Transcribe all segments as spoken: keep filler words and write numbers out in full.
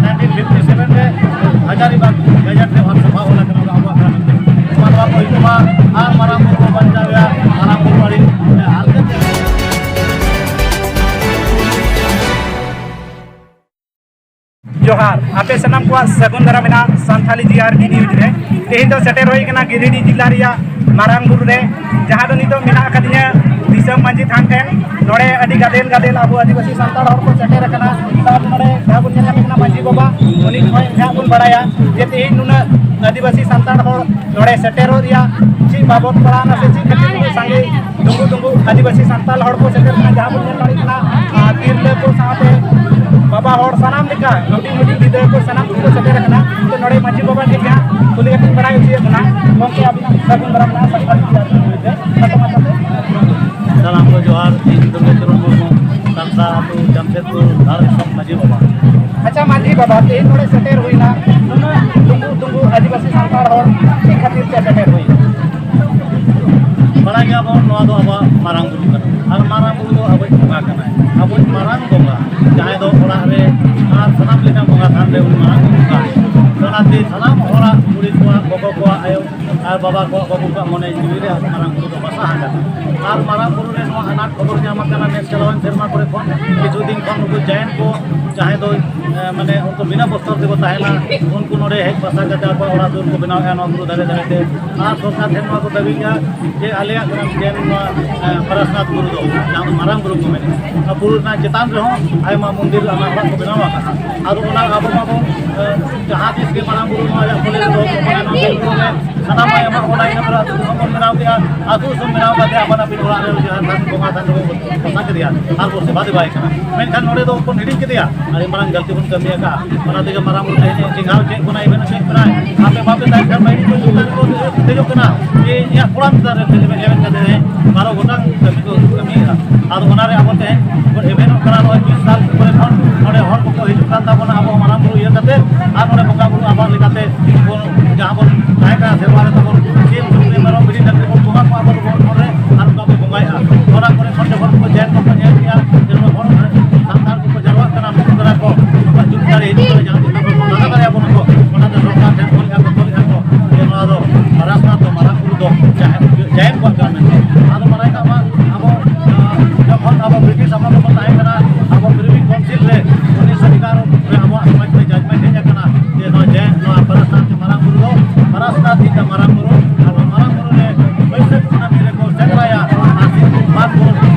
Nineteen fifty seven ᱨᱮ ᱦᱟᱡᱟᱨᱤᱵᱟᱜᱽ gadget ᱨᱮ ᱵᱷᱟᱨᱥᱟ ᱚᱞ ᱟᱠᱟᱱᱟ, ᱟᱵᱚᱣᱟᱜ ᱠᱟᱱᱟ ᱢᱮᱱᱛᱮ᱾ ᱢᱟᱱᱣᱟ ᱠᱚ ᱦᱤᱡᱩᱜ ᱢᱟ ᱟᱨ ᱢᱟᱨᱟᱝ ᱵᱩᱨᱩ ᱵᱚ ᱵᱟᱧᱪᱟᱣ ᱮᱭᱟ, ᱢᱟᱨᱟᱝ ᱵᱩᱨᱩ ᱟᱹᱰᱤ ᱦᱟᱨᱠᱮᱛ᱾ ᱡᱚᱦᱟᱨ, ᱟᱯᱮ ᱥᱟᱱᱟᱢ ᱠᱚᱣᱟᱜ ᱥᱟᱹᱜᱩᱱ ᱫᱟᱨᱟᱢ ᱢᱮᱱᱟᱜᱼᱟ ᱥᱟᱱᱛᱷᱟᱞᱤ ᱡᱤ ᱟᱨ ᱰᱤ ᱱᱤᱭᱩᱡᱽ ᱨᱮ᱾ ᱛᱮᱦᱮᱧ ᱫᱚ ᱥᱮᱴᱮᱨ ᱦᱩᱭ ᱠᱟᱱᱟ ᱜᱤᱨᱤᱰᱤ ᱡᱤᱞᱟ ᱨᱮᱭᱟᱜ ᱢᱟᱨᱟᱝ ᱵᱩᱨᱩ ᱨᱮ, ᱡᱟᱦᱟᱸ ᱫᱚ ᱱᱤᱛᱚᱜ ᱢᱮᱱᱟᱜ ᱟᱠᱟᱫᱤᱧᱟ ᱫᱤᱥᱚᱢ ᱢᱟᱹᱡᱷᱤ ᱛᱷᱟᱱ ᱴᱷᱮᱱ᱾ ᱱᱚᱰᱮ ᱟᱹᱰᱤ ᱜᱟᱫᱮᱞ ᱜᱟᱫᱮᱞ ᱟᱵᱚ ᱟᱹᱫᱤᱵᱟᱹᱥᱤ ᱥᱟᱱᱛᱟᱲ ᱦᱚᱲ ᱠᱚ ᱥᱮᱴᱮᱨ ᱟᱠᱟᱱᱟ᱾ ᱥᱟᱶᱛᱮ ᱱᱚᱰᱮ ᱡᱟᱦᱟᱸ ᱵᱚᱱ ᱧᱮᱞ ᱧᱟᱢᱮᱫ ᱠᱟᱱᱟ ᱢᱟᱹᱡᱷᱤ ᱵᱟᱵᱟ, ᱩᱱᱤ ᱴᱷᱮᱱ ᱠᱷᱚᱱ ᱵᱚᱱ ᱵᱟᱲᱟᱭᱟ ᱡᱮ ᱛᱮᱦᱮᱧ ᱱᱩᱱᱟᱹᱜ ᱟᱹᱫᱤᱵᱟᱹᱥᱤ ᱥᱟᱱᱛᱟᱲ ᱦᱚᱲ ᱱᱚᱰᱮ ᱥᱮᱴᱮᱨᱚᱜ ᱨᱮᱭᱟᱜ ᱪᱮᱫ ᱵᱟᱵᱚᱛ ᱯᱟᱲᱟᱣᱱᱟ ᱥᱮ ᱪᱮᱫ ᱠᱷᱟᱹᱛᱤᱨ ᱩᱱᱟᱹᱜ ᱥᱟᱸᱜᱮ ᱰᱩᱝᱜᱩ ᱰᱩᱝᱜᱩ ᱟᱹᱫᱤᱵᱟᱹᱥᱤ ᱥᱟᱱᱛᱟᱲ ᱦᱚᱲ ᱠᱚ ᱥᱮᱴᱮᱨ ᱠᱟᱱᱟ, ᱡᱟᱦᱟᱸ ᱵᱚᱱ ᱧᱮᱞ ᱫᱟᱲᱮᱭᱟᱜ ᱠᱟᱱᱟ, ᱟᱨ ᱛᱤᱨᱞᱟᱹ ᱠᱚ ᱥᱟᱶᱛᱮ ᱵᱟᱵᱟ ᱦᱚᱲ ᱥᱟᱱᱟᱢ ᱞᱮᱠᱟ ᱦᱩᱰᱤᱧ ᱦᱩᱰᱤᱧ ᱜᱤᱫᱽᱨᱟᱹ ᱠᱚ ᱥᱟᱱᱟᱢ ᱠᱚᱠᱚ ᱥᱮᱴᱮᱨ ᱟᱠᱟᱱᱟ᱾ ᱛᱚ ᱱᱚᱰᱮ ᱢᱟᱹᱡᱷᱤ ᱵᱟᱵᱟ ᱴᱷᱮᱱ ᱡᱟᱦᱟᱸ ᱠᱩᱞᱤ ᱠᱟᱛᱮ ᱵᱟᱲᱟᱭ ᱦᱚᱪᱚᱭᱮᱫ ᱵᱚᱱᱟ, ᱜᱚᱢᱠᱮ ᱟᱹᱵᱤᱱᱟᱜ ᱥᱟᱹᱜᱩᱱ ᱫᱟᱨᱟᱢ ᱢᱮᱱᱟᱜᱼᱟ ᱥᱟᱱᱛᱟᱲ ᱜᱤᱫᱽᱨᱟᱹ ᱟᱹᱛᱩ ᱱᱤᱭᱩᱡᱽ ᱨᱮ, ᱠᱷᱟᱴᱚ ᱢᱟᱪᱷᱟᱛᱮ᱾ ᱥᱟᱱᱟᱢ ᱠᱚ ᱡᱚᱦᱟᱨ, ᱤᱧ ᱫᱩᱨᱜᱟᱪᱚᱨᱚᱱ ᱢᱩᱨᱢᱩ, ᱠᱟᱱᱛᱟ ᱟᱹᱛᱩ, ᱡᱟᱢᱥᱮᱫᱽᱯᱩᱨ, ᱫᱷᱟᱲ ᱫᱤᱥᱚᱢ ᱢᱟᱹᱡᱷᱤ ᱵᱟᱵᱟ᱾ ᱟᱪᱪᱷᱟ ᱢᱟᱹᱡᱷᱤ ᱵᱟᱵᱟ, ᱛᱮᱦᱮᱧ ᱱᱚᱰᱮ ᱥᱮᱴᱮᱨ ᱦᱩᱭᱱᱟ, ᱱᱩᱱᱟᱹᱜ ᱰᱩᱝᱜᱩ ᱰᱩᱝᱜᱩ ᱟᱹᱫᱤᱵᱟᱹᱥᱤ ᱥᱟᱱᱛᱟᱲ ᱦᱚᱲ ᱪᱮᱫ ᱠᱷᱟᱹᱛᱤᱨ ᱛᱮ ᱥᱮᱴᱮᱨ ᱦᱩᱭᱱᱟ? ᱵᱟᱲᱟᱭ ᱜᱮᱭᱟᱵᱚᱱ, ᱱᱚᱣᱟ ᱫᱚ ᱟᱵᱚᱣᱟᱜ ᱢᱟᱨᱟᱝ ᱵᱩᱨᱩ ᱠᱟᱱᱟ᱾ ᱟᱨ ᱢᱟᱨᱟᱝ ᱵᱩᱨᱩ ᱫᱚ ᱟᱵᱚᱭᱤᱡ ᱵᱚᱸᱜᱟ ᱠᱟᱱᱟᱭ, ᱟᱵᱚᱭᱤᱡ ᱢᱟᱨᱟᱝ ᱵᱚᱸᱜᱟ, ᱡᱟᱦᱟᱸᱭ ᱫᱚ ᱚᱲᱟᱜ ᱨᱮ ᱟᱨ ᱥᱟᱱᱟᱢ ᱞᱮᱠᱟᱱ ᱵᱚᱸᱜᱟ ᱛᱷᱟᱱ ᱨᱮ ᱩᱱᱤ ᱢᱟᱨᱟᱝ ᱵᱚᱸᱜᱟ᱾ ᱚᱱᱟᱛᱮ ᱥᱟᱱᱟᱢ ᱦᱚᱲᱟᱜ, ᱠᱩᱲᱤ ᱠᱚᱣᱟᱜ, ᱜᱚᱜᱚ ᱠᱚᱣᱟᱜ, ᱟᱭᱳ ᱟᱨ ᱵᱟᱵᱟ ᱠᱚᱣᱟᱜ, ᱵᱟᱹᱵᱩ ᱠᱚᱣᱟᱜ ᱢᱚᱱᱮ ᱡᱤᱣᱤ ᱨᱮ ᱟᱵᱚ ᱢᱟᱨᱟᱝ ᱵᱩᱨᱩ ᱫᱚ ᱵᱟᱥᱟ ᱟᱠᱟᱱᱟ᱾ ᱟᱨ ᱢᱟᱨᱟᱝ ᱵᱩᱨᱩ ᱨᱮ ᱱᱚᱣᱟ ᱟᱱᱟᱴ ᱠᱷᱚᱵᱚᱨ ᱧᱟᱢ ᱟᱠᱟᱱᱟ ᱱᱮᱥ ᱪᱟᱞᱟᱣᱮᱱ ᱥᱮᱨᱢᱟ ᱠᱚᱨᱮ ᱠᱷᱚᱱ᱾ ᱠᱤᱪᱷᱩ ᱫᱤᱱ ᱠᱷᱚᱱ ᱱᱩᱠᱩ ᱡᱟᱭᱮᱱ ᱠᱚ, ᱡᱟᱦᱟᱸᱭ ᱫᱚ, ᱮ, ᱢᱟᱱᱮ ᱩᱱᱠᱩ ᱵᱤᱱᱟ ᱵᱚᱥᱛᱨᱚ ᱛᱮᱠᱚ ᱛᱟᱦᱮᱱᱟ, ᱩᱱᱠᱩ ᱱᱚᱰᱮ ᱦᱮᱡ ᱵᱟᱥᱟ ᱠᱟᱛᱮ ᱟᱠᱚᱣᱟᱜ ᱚᱲᱟᱜ ᱫᱩᱣᱟᱹᱨ ᱠᱚ ᱵᱮᱱᱟᱣᱮᱫᱼᱟ ᱱᱚᱣᱟ ᱵᱩᱨᱩ ᱫᱷᱟᱨᱮ ᱫᱷᱟᱨᱮ ᱛᱮ᱾ ᱟᱨ ᱥᱚᱨᱠᱟᱨ ᱴᱷᱮᱱ ᱱᱚᱣᱟ ᱠᱚ ᱫᱟᱹᱵᱤᱭᱮᱫᱼᱟ ᱡᱮ ᱟᱞᱮᱭᱟᱜ ᱜᱨᱟᱢ ᱡᱟᱭᱮᱱ ᱱᱚᱣᱟ, ᱮ, ᱯᱟᱨᱟᱥᱱᱟᱛᱷ ᱵᱩᱨᱩ ᱫᱚ, ᱡᱟᱦᱟᱸ ᱫᱚ ᱢᱟᱨᱟᱝ ᱵᱩᱨᱩ ᱠᱚ ᱢᱮᱱᱮᱫᱼᱟ, ᱚᱱᱟ ᱵᱩᱨᱩ ᱨᱮᱱᱟᱜ ᱪᱮᱛᱟᱱ ᱨᱮᱦᱚᱸ ᱟᱭᱢᱟ ᱢᱚᱱᱫᱤᱨ, ᱟᱭᱢᱟ ᱚᱲᱟᱜ ᱠᱚ ᱵᱮᱱᱟᱣ ᱟᱠᱟᱫᱼᱟ᱾ ᱟᱨ ᱚᱱᱟ ᱟᱵᱚ ᱢᱟᱵᱚᱱ, ᱮ, ᱡᱟᱦᱟᱸ ᱛᱤᱥ ᱜᱮ ᱢᱟᱨᱟᱝ ᱵᱩᱨᱩ ᱱᱚᱣᱟ ᱨᱮᱭᱟᱜ ᱠᱚᱞᱮᱡᱽ ᱫᱚ ᱢᱟᱱᱮ ᱱᱚᱣᱟ ᱵᱩᱨᱩ ᱨᱮ ᱥᱟᱱᱟᱢ ᱟᱭᱢᱟ ᱚᱲᱟᱜ ᱤᱱᱟᱹ ᱯᱚᱨᱮ ᱟᱹᱛᱩ ᱫᱤᱥᱚᱢ ᱵᱚᱱ ᱵᱮᱱᱟᱣ ᱠᱮᱫᱼᱟ, ᱟᱹᱛᱩ ᱫᱤᱥᱚᱢ ᱵᱮᱱᱟᱣ ᱠᱟᱛᱮ ᱟᱯᱟᱱ ᱟᱹᱯᱤᱱ ᱚᱲᱟᱜ ᱨᱮ ᱡᱟᱦᱟᱸ ᱛᱷᱟᱱ ᱵᱚᱸᱜᱟ ᱛᱷᱟᱱ ᱨᱮᱵᱚᱱ ᱵᱚᱥᱟ ᱠᱮᱫᱮᱭᱟ ᱟᱨ ᱵᱚᱱ ᱥᱮᱵᱟ ᱫᱮᱵᱟᱭ ᱠᱟᱱᱟ᱾ ᱢᱮᱱᱠᱷᱟᱱ ᱱᱚᱰᱮ ᱫᱚ ᱵᱚᱱ ᱦᱤᱲᱤᱧ ᱠᱮᱫᱮᱭᱟ, ᱟᱹᱰᱤ ᱢᱟᱨᱟᱝ ᱜᱟᱹᱞᱛᱤ ᱵᱚᱱ ᱠᱟᱹᱢᱤ ᱟᱠᱟᱫᱼᱟ᱾ ᱚᱱᱟ ᱛᱮᱜᱮ ᱢᱟᱨᱟᱝ ᱵᱩᱨᱩ ᱛᱮᱦᱮᱧ ᱪᱮᱸᱜᱷᱟᱣ ᱪᱮᱫ ᱵᱚᱱᱟᱭ ᱵᱮᱱ ᱪᱮᱫ ᱵᱮᱱᱟᱭ, ᱟᱯᱮ ᱵᱟᱯᱮ ᱛᱟᱦᱮᱱ ᱠᱷᱟᱱ ᱢᱟᱹᱭ ᱠᱚ ᱪᱮᱛᱟᱱ ᱨᱮ ᱠᱷᱚᱡᱚᱜ ᱠᱟᱱᱟ ᱡᱮ ᱤᱧᱟᱹᱜ ᱠᱚᱲᱟᱢ ᱪᱮᱛᱟᱱ ᱨᱮ ᱛᱮᱦᱮᱧ ᱮᱵᱷᱮᱱ ᱠᱟᱛᱮ ᱵᱟᱨᱚ ᱜᱚᱴᱟᱝ ᱠᱟᱹᱢᱤ ᱠᱚ ᱠᱟᱹᱢᱤᱭᱮᱫᱟ᱾ ᱟᱫᱚ ᱚᱱᱟᱨᱮ ᱟᱵᱚ ᱛᱮᱦᱮᱧ ᱵᱚᱱ ᱮᱵᱷᱮᱱᱚᱜ ᱠᱟᱱᱟ, ᱱᱚᱜᱼᱚᱭ ᱵᱤᱥ ᱥᱟᱞ ᱯᱚᱨᱮ ᱠᱷᱚᱱ ᱱᱚᱰᱮ ᱦᱚᱲ ᱠᱚᱠᱚ ᱦᱤᱡᱩᱜ ᱠᱟᱱ ᱛᱟᱵᱚᱱᱟ ᱟᱵᱚ ᱢᱟᱨᱟᱝ ᱵᱩᱨᱩ ᱤᱭᱟᱹ ᱠᱟᱛᱮ, ᱟᱨ ᱱᱚᱰᱮ ᱵᱚᱸᱜᱟ ᱵᱩᱨᱩ ᱟᱵᱚᱣᱟᱜ ᱞᱮᱠᱟᱛᱮ ᱵᱚᱱ ᱡᱟᱦᱟᱸ ᱵᱚᱱ ᱛᱟᱦᱮᱸ ᱠᱟᱱᱟ ᱥᱮᱨᱣᱟ ᱨᱮ ᱛᱟᱵᱚᱱ ᱥᱤᱢ ᱥᱩᱠᱨᱤ ᱢᱮᱨᱚᱢ ᱵᱷᱤᱰᱤ ᱰᱟᱝᱨᱤ ᱵᱚᱱ ᱵᱚᱸᱜᱟ ᱠᱚᱣᱟ ᱟᱵᱚ ᱫᱚᱵᱚᱱ ᱦᱚᱲ ᱨᱮ, ᱟᱨ ᱚᱱᱠᱟ ᱵᱚᱱ ᱵᱚᱸᱜᱟᱭᱮᱫᱼᱟ᱾ ᱚᱱᱟ ᱠᱚᱨᱮ ᱠᱷᱚᱱ ᱡᱚᱠᱷᱚᱱ ᱠᱚ ᱡᱮᱱ ᱠᱚᱠᱚ ᱧᱮᱞ ᱠᱮᱜᱼᱟ ᱡᱮ ᱱᱚᱰᱮ ᱦᱚᱲ ᱥᱟᱱᱛᱟᱲ ᱠᱚᱠᱚ ᱡᱟᱨᱣᱟᱜ ᱠᱟᱱᱟ, ᱢᱩᱠᱩ ᱠᱟᱱᱟ ᱠᱚ, ᱱᱚᱝᱠᱟ ᱡᱩᱜᱽ ᱫᱟᱲᱮ ᱦᱤᱡᱩᱜ ᱠᱟᱱᱟ, ᱡᱟᱦᱟᱸ ᱛᱤᱥ ᱠᱚ ᱞᱟᱜᱟ ᱫᱟᱲᱮᱭᱟᱵᱚᱱᱟ ᱠᱚ, ᱚᱱᱟᱛᱮ ᱥᱚᱨᱠᱟᱨ ᱴᱷᱮᱱ ᱠᱷᱚᱱ ᱟᱠᱚ ᱠᱚ ᱞᱟᱹᱭᱟ ᱠᱚ ᱡᱮ ᱱᱚᱣᱟ ᱫᱚ ᱨᱟᱥᱛᱟ ᱫᱚ ᱢᱟᱨᱟᱝ ᱵᱩᱨᱩ ᱫᱚ ᱡᱟᱦᱮᱨ, ᱡᱟᱦᱮᱨ ᱠᱚᱣᱟᱜ ᱠᱟᱱᱟ ᱢᱮᱱᱛᱮ᱾ ᱟᱫᱚ ᱢᱟᱨᱟᱝ ᱠᱟᱜ ᱢᱟ ᱟᱵᱚ, ᱟᱸ, ᱡᱚᱠᱷᱚᱱ ᱟᱵᱚ ᱵᱨᱤᱴᱤᱥ ᱟᱢᱚᱞ ᱨᱮᱵᱚᱱ ᱛᱟᱦᱮᱸ ᱠᱟᱱᱟ, ᱟᱵᱚ ᱯᱨᱤᱵᱷᱤ ᱠᱟᱣᱩᱱᱥᱤᱞ ᱨᱮ ᱩᱱᱤᱥᱥᱚ ᱮᱜᱟᱨᱚ ᱨᱮ ᱟᱵᱚᱣᱟᱜ ᱥᱚᱢᱟᱡᱽ ᱨᱮ ᱡᱟᱡᱽᱢᱮᱱᱴ ᱦᱮᱡ ᱟᱠᱟᱱᱟ ᱡᱮ ᱱᱚᱣᱟ ᱡᱮ ᱱᱚᱣᱟ ᱯᱟᱨᱟᱥᱱᱟᱛᱷ ᱢᱟᱨᱟᱝ ᱵᱩᱨᱩ ᱫᱚ ᱯᱟᱨᱟᱥᱱᱟᱛᱷ ᱤᱧ ᱫᱚ ᱢᱟᱨᱟᱝ ᱵᱩᱨᱩ, ᱟᱨ ᱱᱚᱣᱟ ᱢᱟᱨᱟᱝ ᱵᱩᱨᱩ ᱨᱮ ᱵᱟᱹᱭᱥᱟᱹᱠᱷ ᱠᱩᱱᱟᱹᱢᱤ ᱨᱮᱠᱚ ᱥᱮᱸᱫᱽᱨᱟᱭᱟ, ᱟᱨ ᱥᱤᱢ ᱵᱟᱨ ᱠᱚ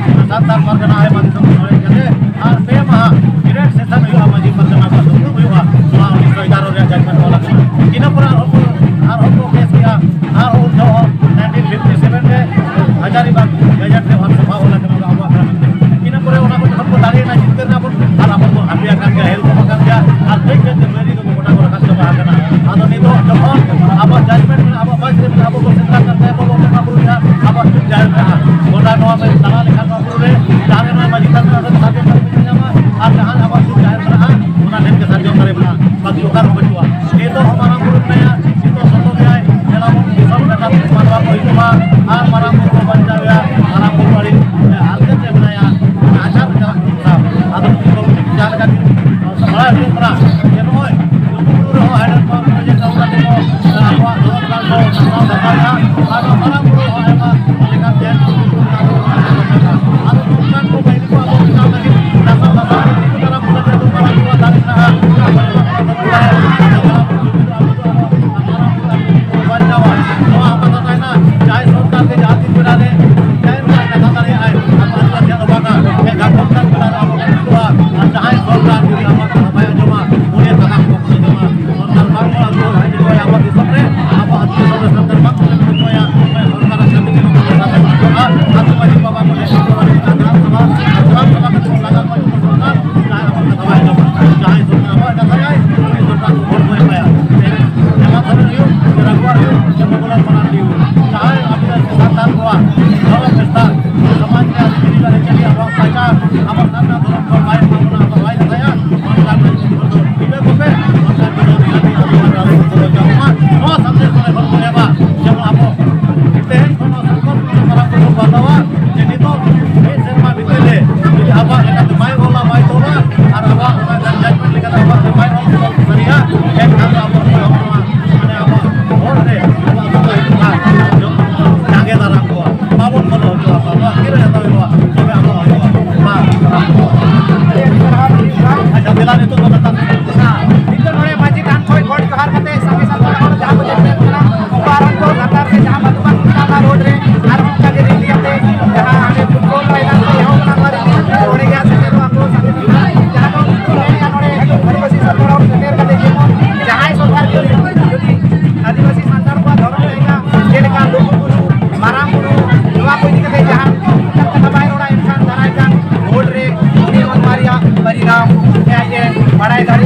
ᱥᱟᱱᱛᱟᱲ ᱯᱟᱨᱜᱟᱱᱟ ᱟᱭᱢᱟ ᱫᱤᱥᱚᱢ ᱠᱷᱚᱱ ᱦᱮᱡ ᱠᱟᱛᱮ ᱟᱨ ᱯᱮ ᱢᱟᱦᱟ ᱰᱤᱨᱮᱠᱴ ᱥᱮᱥᱚᱱ ᱦᱩᱭᱩᱜᱼᱟ, ᱢᱟᱹᱡᱷᱤ ᱯᱟᱨᱜᱟᱱᱟ ᱠᱚᱣᱟᱜ ᱫᱩᱯᱲᱩᱵ ᱦᱩᱭᱩᱜᱼᱟ᱾ ᱱᱚᱣᱟ ᱩᱱᱤᱥᱥᱚ ᱮᱜᱟᱨᱚ ᱨᱮᱭᱟᱜ ᱡᱟᱡᱽᱢᱮᱱᱴ ᱚᱞ ᱟᱠᱟᱱᱟ᱾ ᱤᱱᱟᱹ ᱯᱚᱨᱮ ᱟᱨᱦᱚᱸ ᱠᱚ, ᱟᱨᱦᱚᱸ ᱠᱚ ᱠᱮᱥ ᱠᱮᱜᱼᱟ, ᱟᱨᱦᱚᱸ ᱩᱱ ᱡᱚᱦᱚᱜ ᱱᱟᱭᱤᱱᱴᱤᱱ ᱯᱷᱤᱯᱴᱤ ᱥᱮᱵᱷᱮᱱ ᱨᱮ ᱦᱟᱡᱟᱨᱤᱵᱟᱜᱽ ᱜᱮᱡᱮᱴ ᱨᱮ ᱚᱞ ᱥᱟᱯᱷᱟ ᱚᱞ ᱟᱠᱟᱱᱟ, ᱚᱱᱟ ᱟᱵᱚᱣᱟᱜ ᱠᱟᱱᱟ ᱢᱮᱱᱛᱮ᱾ ᱤᱱᱟᱹ ᱯᱚᱨᱮ ᱚᱱᱟ ᱠᱚ ᱡᱚᱠᱷᱚᱱ ᱠᱚ ᱫᱟᱲᱮᱭᱮᱱᱟ, ᱡᱤᱛᱠᱟᱹᱨ ᱮᱱᱟ ᱵᱚᱱ, ᱟᱨ ᱟᱵᱚ ᱵᱚᱱ ᱦᱟᱹᱯᱤ ᱟᱠᱟᱱ ᱜᱮᱭᱟ, ᱦᱮᱞᱯ ᱵᱚᱱ ᱟᱠᱟᱱ ᱜᱮᱭᱟ, ᱟᱨ ᱠᱟᱹᱡ ᱠᱟᱹᱡ ᱛᱮ ᱵᱟᱹᱭᱨᱤ ᱫᱚᱵᱚ ᱜᱚᱴᱟ ᱠᱚ ᱨᱟᱠᱟᱵ ᱪᱟᱵᱟ ᱟᱠᱟᱱᱟ᱾ ᱟᱫᱚ ᱱᱤᱛᱚᱜ ᱡᱚᱠᱷᱚᱱ ᱟᱵᱚᱣᱟᱜ ᱡᱟᱡᱽᱢᱮᱱᱴ ᱢᱮᱱᱟᱜᱼᱟ, ᱟᱵᱚᱣᱟᱜ ᱵᱟᱥ ᱨᱮ ᱢᱮᱱᱟᱜᱼᱟ, ᱟᱵᱚ ᱵᱚᱱ ᱥᱮᱸᱫᱽᱨᱟ ᱠᱟᱱ ᱛᱮ ᱟᱵᱚ ᱵᱚᱱ ᱵᱚᱸᱜᱟ ᱵᱩᱨᱩᱭᱟ, ᱟᱵᱚᱣᱟᱜ ᱪᱩᱯ ᱡᱟᱦᱮᱨ ᱢᱮᱱᱟᱜᱼᱟ, ᱜᱚᱴᱟ ᱱᱚᱣᱟ ᱵᱚᱱ ᱫᱟᱬᱟ ᱞᱮᱠᱷᱟᱱ ᱱᱚᱣᱟ ᱵᱩᱨᱩ ᱨᱮ ᱡᱟᱦᱟᱸ ᱨᱮ ᱱᱚᱣᱟ ᱢᱟᱹᱡᱷᱤ ᱛᱷᱟᱱ ᱢᱮᱱᱟᱜᱼᱟ, ᱚᱸᱰᱮ ᱥᱟᱨᱡᱚᱢ ᱫᱟᱨᱮ ᱵᱚᱱ ᱧᱟᱢᱟ, ᱟᱨ ᱡᱟᱦᱟᱸ ᱟᱵᱚᱣᱟᱜ ᱪᱩᱯ ᱡᱟᱦᱮᱨ ᱢᱮᱱᱟᱜᱼᱟ, ᱚᱱᱟ ᱴᱷᱮᱱ ᱜᱮ ᱥᱟᱨᱡᱚᱢ ᱫᱟᱨᱮ ᱢᱮᱱᱟᱜᱼᱟ, ᱵᱟᱠᱤ ᱚᱠᱟ ᱨᱮᱦᱚᱸ ᱵᱟᱹᱪᱩᱜᱼᱟ᱾ ᱱᱤᱛᱚᱜ ᱦᱚᱸ ᱢᱟᱨᱟᱝ ᱵᱩᱨᱩ ᱢᱮᱱᱟᱭᱟ, ᱱᱤᱛᱚᱜ ᱥᱚᱛᱚ ᱜᱮᱭᱟᱭ, ᱧᱮᱞᱟᱵᱚᱱ ᱫᱤᱥᱚᱢ ᱞᱮᱠᱟᱛᱮ ᱢᱟᱱᱣᱟ ᱠᱚ ᱦᱤᱡᱩᱜᱼᱟ, ᱟᱨ ᱢᱟᱨᱟᱝ ᱵᱩᱨᱩ ᱠᱚ ᱵᱟᱧᱪᱟᱣᱮᱭᱟ, ᱢᱟᱨᱟᱝ ᱵᱩᱨᱩ ᱟᱹᱰᱤ ᱦᱟᱨᱠᱮᱛ ᱨᱮ ᱢᱮᱱᱟᱭᱟ, ᱟᱪᱟᱨ ᱞᱮᱠᱟᱱᱟᱜ ᱠᱟᱛᱷᱟ᱾ ᱟᱫᱚ ᱱᱩᱠᱩ ᱫᱚ ᱡᱟᱦᱟᱸ ᱞᱮᱠᱟ ᱜᱮ ᱥᱟᱯᱲᱟᱣ ᱦᱩᱭᱩᱜ ᱠᱟᱱᱟ ᱡᱮ ᱱᱚᱜᱼᱚᱭ ᱞᱩᱜᱩᱵᱩᱨᱩ ᱨᱮᱦᱚᱸ ᱦᱟᱭᱰᱨᱮᱱ ᱯᱟᱣᱟᱨ ᱯᱨᱚᱡᱮᱠᱴ ᱟᱹᱜᱩ ᱠᱟᱛᱮ ᱠᱚ ᱟᱵᱚᱣᱟᱜ ᱫᱷᱚᱨᱚᱢ ᱜᱟᱲ ᱠᱚ ᱥᱟᱯᱲᱟᱣ ᱫᱚᱦᱚᱭᱟ᱾ ᱟᱨ ᱱᱚᱣᱟ ᱢᱟᱨᱟᱝ ᱵᱩᱨᱩ ᱡᱟᱦᱟᱸᱭ ᱟᱵᱚ ᱥᱟᱱᱛᱟᱲ ᱠᱚᱣᱟᱜ ᱫᱷᱚᱨᱚᱢ ᱵᱤᱥᱛᱟᱨ, ᱥᱚᱢᱟᱡᱽ ᱨᱮᱭᱟᱜ ᱨᱤᱛᱤ ᱨᱮᱣᱟᱡᱽ, ᱟᱹᱨᱤᱪᱟᱹᱞᱤ, ᱟᱵᱚᱣᱟᱜ ᱠᱟᱞᱪᱟᱨ, ᱟᱵᱚ ᱥᱟᱱᱛᱟᱲ ᱫᱷᱚᱨᱚᱢ ᱠᱚ ᱵᱟᱭ ᱮᱢᱟ ᱵᱚᱱᱟ, ᱟᱵᱚ ᱵᱟᱭ ᱫᱟᱲᱮᱭᱟᱜᱼᱟ, ᱚᱱᱠᱟᱱ ᱜᱤᱫᱽᱨᱟᱹ ᱠᱚᱯᱮ, ᱚᱱᱠᱟᱱ ᱜᱤᱫᱽᱨᱟᱹ ᱨᱮᱭᱟᱜ ᱟᱹᱰᱤ ᱟᱵᱚ ᱟᱨ ᱟᱵᱚ ᱠᱚ ᱡᱚᱢᱟ᱾ ᱱᱚᱣᱟ ᱥᱟᱱᱛᱟᱲ ᱠᱚ ᱮᱠᱷᱚᱱ ᱠᱚ ᱮᱢᱟ, ᱡᱮᱢᱚᱱ ᱟᱵᱚ ᱛᱮᱦᱮᱧ ᱠᱷᱚᱱ ᱱᱚᱣᱟ ᱥᱚᱝᱠᱚᱞᱯ ᱢᱟᱨᱟᱝ ᱵᱩᱨᱩ ᱵᱟᱛᱟᱣᱟ ᱡᱮ ᱱᱤᱛᱚᱜ ᱢᱤᱫ ᱥᱮᱨᱢᱟ ᱵᱷᱤᱛᱤᱨ ᱨᱮ ᱡᱩᱫᱤ ᱟᱵᱚᱣᱟᱜ ᱞᱮᱠᱟᱛᱮ ᱵᱟᱭ ᱚᱞᱟ, ᱵᱟᱭ ᱛᱚᱞᱟ, ᱟᱨ ᱟᱵᱚᱣᱟᱜ ᱚᱱᱟ judgment ᱞᱮᱠᱟᱛᱮ ᱟᱵᱚᱣᱟᱜ ᱛᱮ ᱵᱟᱭ ᱚᱞ ᱥᱟᱹᱨᱤᱭᱟ, ᱮᱱᱠᱷᱟᱱ ᱫᱚ ᱟᱵᱚ ᱚᱠᱚᱭ ᱦᱚᱸ ᱱᱚᱣᱟ, ᱢᱟᱱᱮ, ᱟᱵᱚᱣᱟᱜ ᱦᱚᱨ ᱨᱮ ᱟᱵᱚᱣᱟᱜ ᱫᱚ ᱡᱟᱸᱜᱮ ᱫᱟᱨᱟᱢ ᱠᱚᱣᱟ, ᱵᱟᱵᱚᱱ ᱵᱚᱞᱚ ᱦᱚᱪᱚ ᱟᱠᱚᱣᱟ᱾ ᱱᱚᱣᱟ ᱠᱤᱨᱟᱹ ᱦᱟᱛᱟᱣ ᱦᱩᱭᱩᱜᱼᱟ, ᱛᱚᱵᱮ ᱟᱵᱚ ᱦᱩᱭᱩᱜᱼᱟ᱾ ᱢᱟ, ᱟᱪᱪᱷᱟ, ᱫᱮᱞᱟ ᱱᱤᱛᱚᱜ ᱫᱚ ᱠᱟᱛᱷᱟ ᱱᱤᱛᱚᱜ ᱱᱚᱰᱮ ᱢᱟᱹᱡᱷᱤ ᱛᱷᱟᱱ ᱠᱷᱚᱱ ᱜᱚᱰ ᱡᱚᱦᱟᱨ ᱠᱟᱛᱮ ᱥᱟᱸᱜᱮ ᱥᱟᱱᱛᱟᱲ ᱦᱚᱲ ᱡᱟᱦᱟᱸ ᱠᱚ ᱡᱮᱛᱮ ᱠᱟᱱᱟ, ᱩᱱᱠᱩ ᱟᱨᱦᱚᱸ ᱠᱚ ᱞᱟᱛᱟᱨ ᱥᱮ ᱡᱟᱦᱟᱸ ᱢᱟᱫᱷᱩᱵᱟᱱ ᱠᱷᱩᱱᱴᱟᱣᱱᱟ ᱨᱳᱰ ᱨᱮ ᱟᱨᱦᱚᱸ ᱚᱱᱠᱟ ᱜᱮ ᱨᱮᱞᱤ ᱟᱛᱮ ᱡᱟᱦᱟᱸ ᱦᱟᱸᱰᱮ ᱯᱷᱩᱴᱵᱚᱞ ᱢᱚᱭᱫᱟᱱ ᱠᱚ ᱮᱦᱚᱵ ᱠᱟᱱᱟ, ᱱᱚᱣᱟ ᱨᱮᱞᱤ ᱚᱸᱰᱮ ᱜᱮ ᱦᱟᱸᱜ ᱥᱮᱴᱮᱨᱚᱜᱼᱟ ᱠᱚ ᱥᱟᱸᱜᱮ ᱥᱟᱱᱛᱟᱲ᱾ ᱡᱟᱦᱟᱸ ᱫᱚ ᱱᱚᱰᱮ ᱟᱨ ᱱᱚᱰᱮ ᱟᱹᱫᱤᱵᱟᱹᱥᱤ ᱥᱟᱱᱛᱟᱲ ᱦᱚᱲ ᱥᱮᱴᱮᱨ ᱠᱟᱛᱮ ᱡᱮᱢᱚᱱ ᱡᱟᱦᱟᱸᱭ ᱥᱚᱨᱠᱟᱨ ᱜᱮ ᱡᱩᱫᱤ ᱟᱹᱫᱤᱵᱟᱹᱥᱤ ᱥᱟᱱᱛᱟᱲ ᱠᱚᱣᱟᱜ ᱫᱷᱚᱨᱚᱢ ᱞᱮᱠᱟ ᱡᱮᱞᱮᱠᱟ ᱞᱩᱜᱩ ᱵᱩᱨᱩ, ᱢᱟᱨᱟᱝ ᱵᱩᱨᱩ, ᱱᱚᱣᱟ ᱠᱚ ᱤᱫᱤ ᱠᱟᱛᱮ ᱡᱟᱦᱟᱸ ᱠᱟᱛᱷᱟ ᱵᱟᱭ ᱨᱚᱲᱟ, ᱮᱱᱠᱷᱟᱱ ᱫᱟᱨᱟᱭ ᱠᱟᱱ ᱵᱷᱳᱴ ᱨᱮ ᱩᱱᱤ ᱦᱚᱸ ᱱᱚᱣᱟ ᱨᱮᱭᱟᱜ ᱯᱚᱨᱤᱱᱟᱢ ᱟᱡ ᱮ ᱵᱟᱲᱟᱭ ᱫᱟᱲᱮᱭᱟᱜᱼᱟ᱾